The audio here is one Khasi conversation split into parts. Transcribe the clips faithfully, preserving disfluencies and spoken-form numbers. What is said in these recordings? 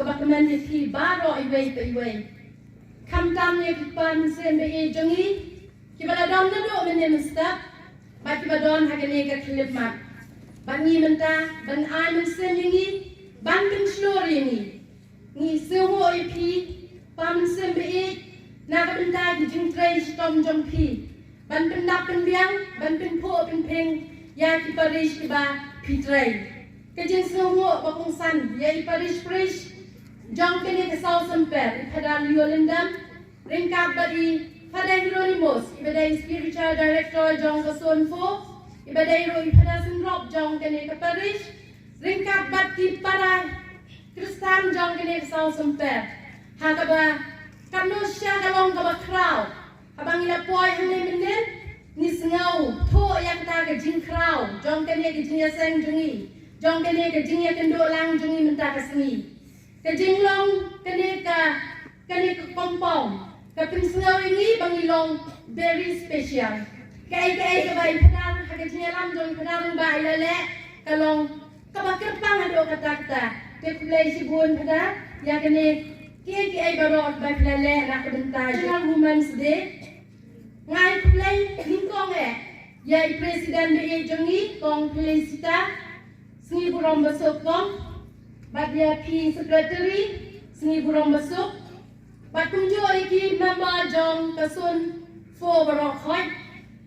kaba kmen ïa phi baroh iwei pa iwei. Khamtam ïa ki kpa mynsiem ba ïeit jong ngi kiba la don naduh mynne mynstep bad kiba don ha kane ka khyllipmat. Bad ngi mynta ban ai mynsiem ïa ngi, ban pynshlur ïa ngi. Ngi sngewnguh ïa phi, pa mynsiem ba ïeit, na ka bynta ki jingtrei shitom jong phi ban pyndap pynbiang, ban pynphuh pynphieng ïa ki parish kiba phi trei. Ka jingsngewnguh ba kongsan ïa i parish priest jong kane ka South Samper, i Phadar Leo Lyngdoh, ryngkat bad i Phadar Hieronymus, iba dei spiritual director jong ka Zone four, iba dei ruh i Phadar Synrop jong kane ka parish, ryngkat bad ki para Khristan jong kane ka South Samper. Ha kaba katno sha ka long kaba khraw, haba ngi la poi hangne mynnin, ngi sngewthuh ïa kata ka jingkhraw jong kane ka jingïaseng jong ngi, jong kane ka jingïakynduh lang jong ngi mynta ka sngi. Ka jinglong kane ka, kane ka compound ka pynsngew ïa ngi ba ngi long very special. Kaei kaei kaba i Phadar, ha ka jingïalam jong i Phadar ba i la leh, ka long kaba kyrpang haduh katta katta. Te khublei shibun Phadar ïa kane kiei kiei baroh ba phi la leh na ka bynta International Women's Day. Nga ai khublei nyngkong eh ïa i president ba ïeit jong ngi, Kong Felicita, sngi burom basuk Kong, bad ïa phi secretary, sngi burom basuk, bad kumjuh ïa ki member jong ka Zone four baroh khoit,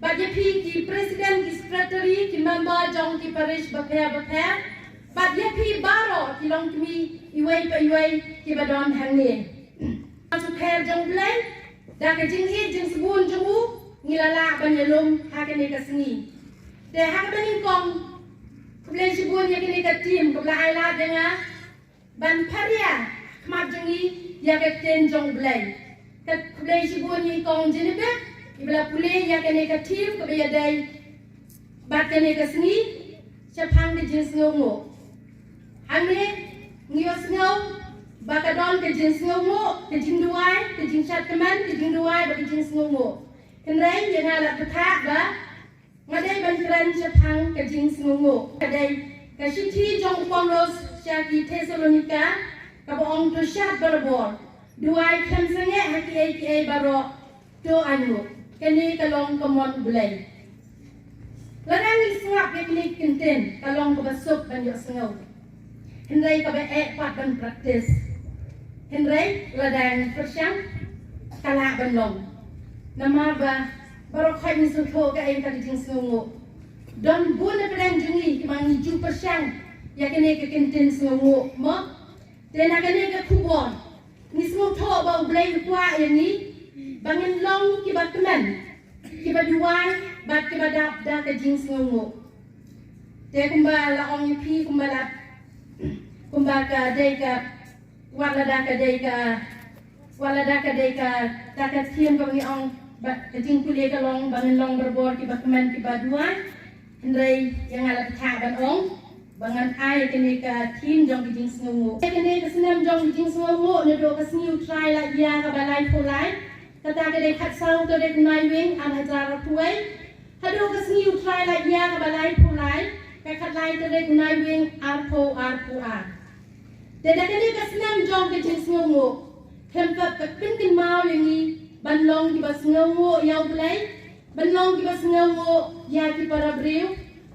bad ïa phi ki president, ki secretary, ki member jong ki parish bapher bapher, bad ïa phi baroh ki longkmie iwei pa iwei kiba don hangne. Ka sukher jong U Blei, da ka jingïeit jingsbun jong u, ngi la lah ban ïalum ha kane ka sngi. Te ha kaba nyngkong, khublei shibun ïa kane ka team kaba la ai lad ïa nga ban pharia khmat jong ngi ïa ka ktien jong U Blei. Ka khublei shibun ïa i Kong Genevieve, iba la pule ïa kane ka team kaba ïadei bad kane ka sngi shaphang ka jingsngewnguh. Hangne ngi ïohsngew ba ka don ka jingsngewnguh, ka jingduwai, ka jingshad kmen, ka jingduwai bad ka jingsngewnguh. Hynrei ïa nga la pyrkhat ba nga dei ban kren shaphang ka jingsngewnguh. Ka dei ka shithi jong u Paulos sha ki Thessalonika, kaba ong to shad barabor, duwai khlem sangeh ha kiei kiei baroh, to ainguh. Kane ka long ka mon U Blei. Lada ngi sngap ïa kine ki kyntien, ka long kaba suk ban ïohsngew, hynrei kaba eh pat ban practice. Hynrei lada ngi pyrshang, ka lah ban long. Namar ba baroh khoit ngi sngewthuh kaei kata ka jingsngewnguh. Don bun na pdeng jong ngi kiba ngi ju pyrshang ïa kine ki kyntien sngewnguh mo. Te na kane ka khubor ngi sngewthuh ba U Blei u kwah ïa ngi ba ngin long kiba kmen, kiba duwai bad kiba dap da ka jingsngewnguh. Te kumba la ong ïa phi, kumba la, kumba ka dei ka, wat lada ka dei ka, wat lada ka dei ka, ka, ka theme kaba ngi ong, ba ka jingpule ka long ba ngin long barabor kiba kmen kiba duwai. Hynrei ïa nga la pyrshang ban ong ba ngan ai kane ka theme jong ka jingsngewnguh. Kane ka snem jong ka jingsngewnguh naduh ka sngi U Trai Laitia kaba laiphew lai, kata ka dei khatsaw tarik u Naiwieng ar hajar arphew wei, haduh ka sngi U Trai Laitia kaba laiphew lai, ka khatlai tarik u Naiwieng arphew arphew ar. Te da kane ka snem jong ka jingsngewnguh, khlem pep ka pynkynmaw ïa ngi ban long kiba sngewnguh ïa U Blei, ban long kiba sngewnguh ïa ki para briew,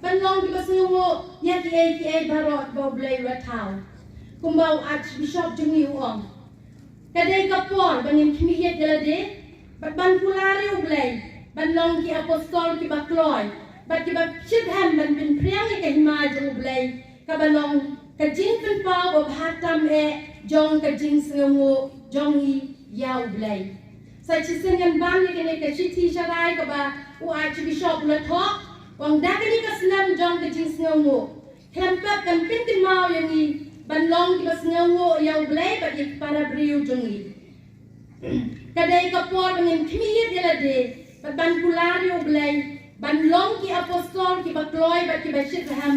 ban long kiba sngewnguh ïa kiei kiei baroh ba U Blei u la thaw. Kumba u Archbishop jong ngi u ong, ka dei ka por ba ngin khmih ïeit ïa lade bad ban kular ïa U Blei ban long ki apostol kiba kloi bad kiba shitrhem ban pynphriang ïa ka hima jong U Blei, kaba long ka jingpynpaw ba bha tam eh jong ka jingsngewnguh jong ngi ïa U Blei. Sa shisien ngan ban ïa kane ka shithi sharai kaba u Archbishop u la thoh, ong da kane ka snem jong ka jingsngewnguh, khlem pep kan pynkynmaw ïa ngi ban long kiba sngewnguh ïa U Blei bad ïa ki para briew jong ngi. Ka dei ka por ba ngin khmih ïeit ïa lade bad ban kular ïa U Blei ban long ki apostol kiba kloi bad kiba shitrhem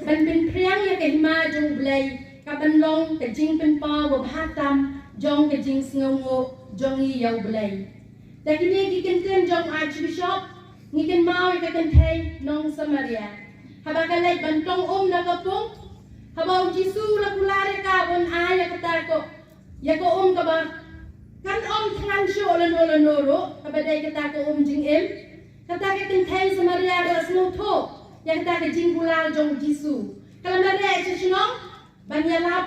ban pynphriang ïa ka hima jong U Blei, ka ban long ka jingpynpaw ba bha tam jong ka jingsngewnguh jong ngi ïa U Blei. Da kine ki kyntien jong Archbishop, ngi kynmaw ïa ka kynthei nong Samaria haba ka leit ban tong um na ka pung, haba U Jisu u la kular ïa ka ban ai ïa ka Kata ko, ïa ka um kaba kan ym thngan shuh lano lano ruh, kaba dei kata ka um jingim. Kata ka kynthei Samaria ka la sngewthuh ïa kata ka jingkular jong u Jisu. Ka la mareh sha shnong ban ïalap,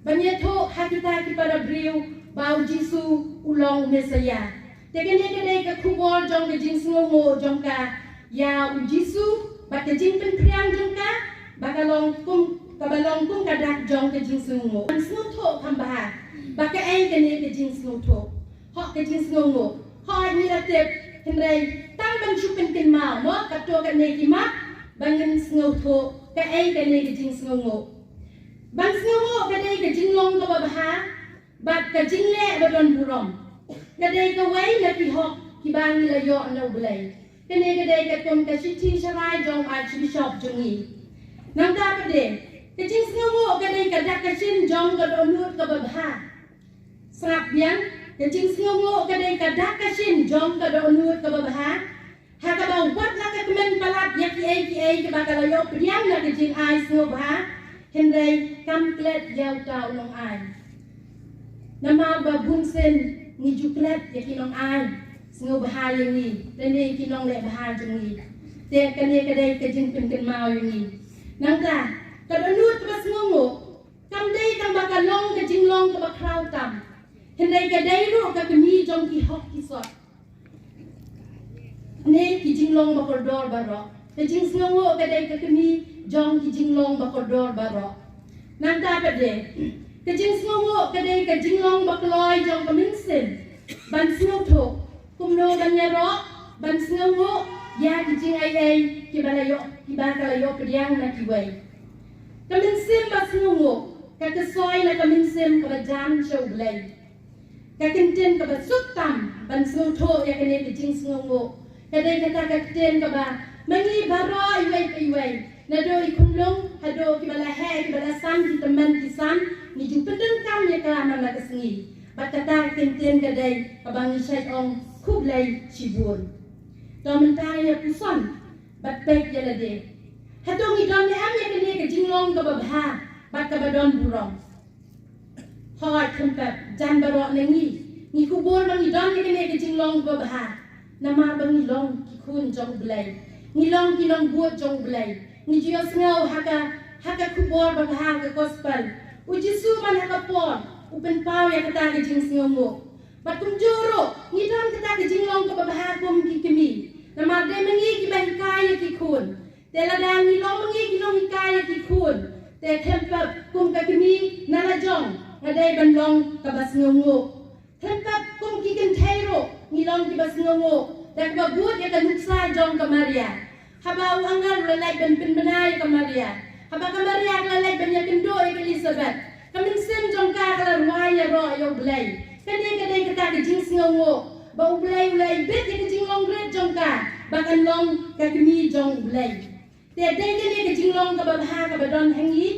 ban ïathuh ha kita ki para briew ba u Jisu u long u Messaïah. Te kane ka dei ka khubor jong ka jingsngewnguh jong ka ïa u Jisu bad ka jingpynphriang jong ka ba ka long kum, kaba long kum ka dak jong ka jingsngewnguh. Ban sngewthuh kham bha ba kaei kane ka jingsngewthuh. Hok ka jingsngewnguh. Hok ngi la tip, hynrei tang ban shu pynkynmaw mo, kato kane ki mat ba ngin sngewthuh kaei kane ka jingsngewnguh. Ban sngewnguh ka dei ka jinglong kaba bha bad ka jingleh ba don burom. Ka dei kawei na ki hok kiba ngi la ïoh na U Blei. Kane ka dei katkum ka shithi sharai jong Archbishop jong ngi. Nangta pat de, ka jingsngewnguh ka dei ka dak ka shin jong ka dohnud kaba bha. Sngap biang, ka jingsngewnguh ka dei ka dak ka shin jong ka dohnud kaba bha. Ha kaba wat la ka kmen palat ïa kiei kiei kiba ka la ïoh pdiang na ka jingai sngewbha, hynrei kam klet ïa uta u nongai. Namar ba bun sien ngi ju klet ïa ki nongai sngewbha ïa ngi, lane ki nongleh bha jong ngi. Te kane ka dei ka jingpynkynmaw ïa ngi. Nangta, ka dohnud kaba sngewnguh kam dei tang ba ka long ka jinglong kaba khraw tam, hynrei ka dei ruh ka kmie jong ki hok ki sot ne ki jinglong ba kordor baroh. Ka jingsngewnguh ka dei ka kmie jong ki jinglong ba kordor baroh. Nangta pat de, ka jingsngewnguh ka dei ka jinglong ba kloi jong ka mynsiem ban sngewthuh kumno ban ïaroh, ban sngewnguh ïa ki jingaiei kiba la ïoh, kiba ka la ïoh pdiang na kiwei. Ka mynsiem ba sngewnguh ka kyrsoi na ka mynsiem kaba jan sha U Blei. Ka kyntien kaba suk tam ban sngewthuh ïa kane ka jingsngewnguh ka dei kata ka kyntien kaba ma ngi baroh iwei pa iwei, naduh i khunlung haduh kiba la heh kiba la san, ki tymmen ki san, ngi ju pyndonkam ïa ka man la ka sngi. Bad kata ka kyntien ka dei kaba ngi shait ong khublei shibun. To mynta ïa puson bad peit ïa lade. Hato ngi don ne em ïa kane ka jinglong kaba bha bad kaba don burom? Hooid, khlem pep, jan baroh na ngi ngi kubur ba ngi don ïa kane ka jinglong kaba bha. Namar ba ngi long ki khun jong U Blei, ngi long ki nongbud jong U Blei, ngi ju ïohsngew ha ka, ha ka khubor babha, ka gospel. U Jisu man ha ka por u pynpaw ïa kata ka jingsngewnguh. Bad kumjuh ruh ngi don kata ka jinglong kaba bha kum ki kmie. Namar dei ma ngi kiba hikai ïa ki khun. Te lada ngi long ma ngi ki nonghikai ïa ki khun, te khlem pep kum ka kmie na la jong nga dei ban long kaba sngewnguh. Khlem pep kum ki kynthei ruh ngi long kiba sngewnguh da kaba bud ïa ka nuksa jong ka Maria. Haba u angel u la leit ban pynbna ïa ka Maria, haba ka Maria ka la leit ban ïakynduh ïa ka Elisabeth, ka mynsiem jong ka ka la rwai ïaroh ïa U Blei. Kane ka dei kata ka jingsngewnguh ba U Blei u la ibit ïa ka jinglong rit jong ka ba kan long ka kmie jong U Blei. Te dei kane ka jinglong kaba bha kaba don ha ngi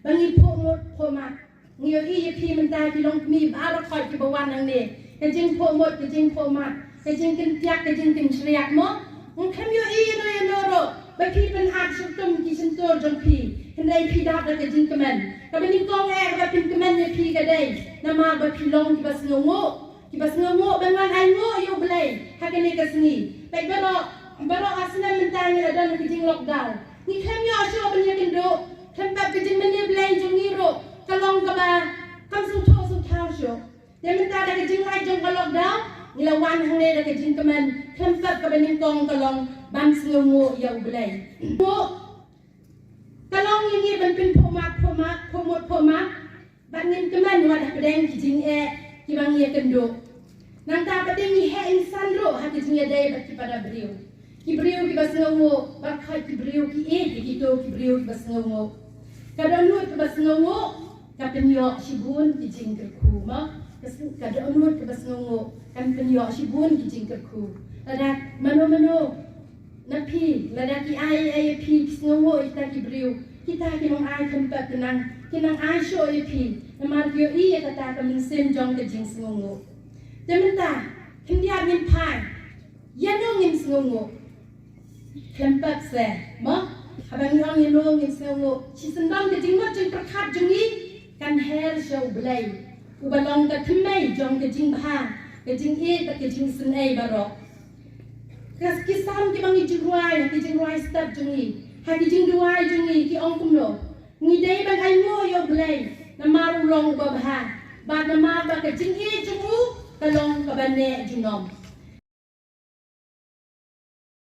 ba ngi phuh mut phuh map. Ngi ïohi ïa phi mynta ki longkmie baroh khoit kiba wan hangne, ka jingphuh mut, ka jingphuh map, ka jingkyntiak, ka jingkynshriak mo. Ngim ïohi ïano ïano ruh ba phi pynap shyrkhei ki shyntur jong phi, hynrei phi dap da ka jingkmen. Kaba nyngkong eh kaba pynkmen ïa phi ka dei namar ba phi long kiba sngewnguh. Kiba sngewnguh ban wan ainguh ïa U Blei ha kane ka sngi. Peit baroh, baroh ha snem mynta ngi la don ha ka jing lockdown. Ngi khlem ïoh shuh ban ïakynduh, khlem pep ka jingmane Blei jong ngi ruh ka long kaba kam sngewthuh sngewthaw shuh. Te mynta da ka jinglait jong ka lockdown ngi la wan hangne da ka jingkmen, khlem pep kaba nyngkong ka long ban sngewnguh ïa U Blei. Nguh ka long ïa ngi ban pynphuh map, phuh map, phuh mut, phuh map. Bad ngin kmen wat hapdeng ki jingeh kiba ngi ïakynduh. Nangta pat de ngi heh insan ruh ha ki jingïadei bad ki para briew. Ki briew kiba sngewnguh, baroh khoit ki briew ki ïeit ïa kito ki briew kiba sngewnguh. Ka dohnud kaba sngewnguh ka pynïoh shibun ki jingkyrkhu mo. Ka sng-, ka dohnud kaba sngewnguh kan pynïoh shibun ki jingkyrkhu. Lada mano mano na phi, lada ki ai ei ïa phi, ki sngewnguh ïa kita ki briew, kita ki nongai khlem pep ki nang, ki nang ai shuh ïa phi. Namar ki ïohi ïa kata ka mynsiem jong ka jingsngewnguh. Te mynta khyndiat ngin phai, ïano ngin sngewnguh? Khlem pep se mo, haba ngi ong ïano ngin sngewnguh, shisyndon ka jingmut jingpyrkhat jong ngi kan her sha U Blei, uba long ka thymmei jong ka jingbha, ka jingïeit bad ka jingisynei baroh. Ka ki Salm kiba ngi jingrwai ha ki jingrwai step jong ngi, ha ki jingduwai jong ngi ki ong kumno? Ngi dei ban ainguh ïa U Blei namar u long uba bha, bad namar ba ka jingïeit jong u ka long kaba neh junom.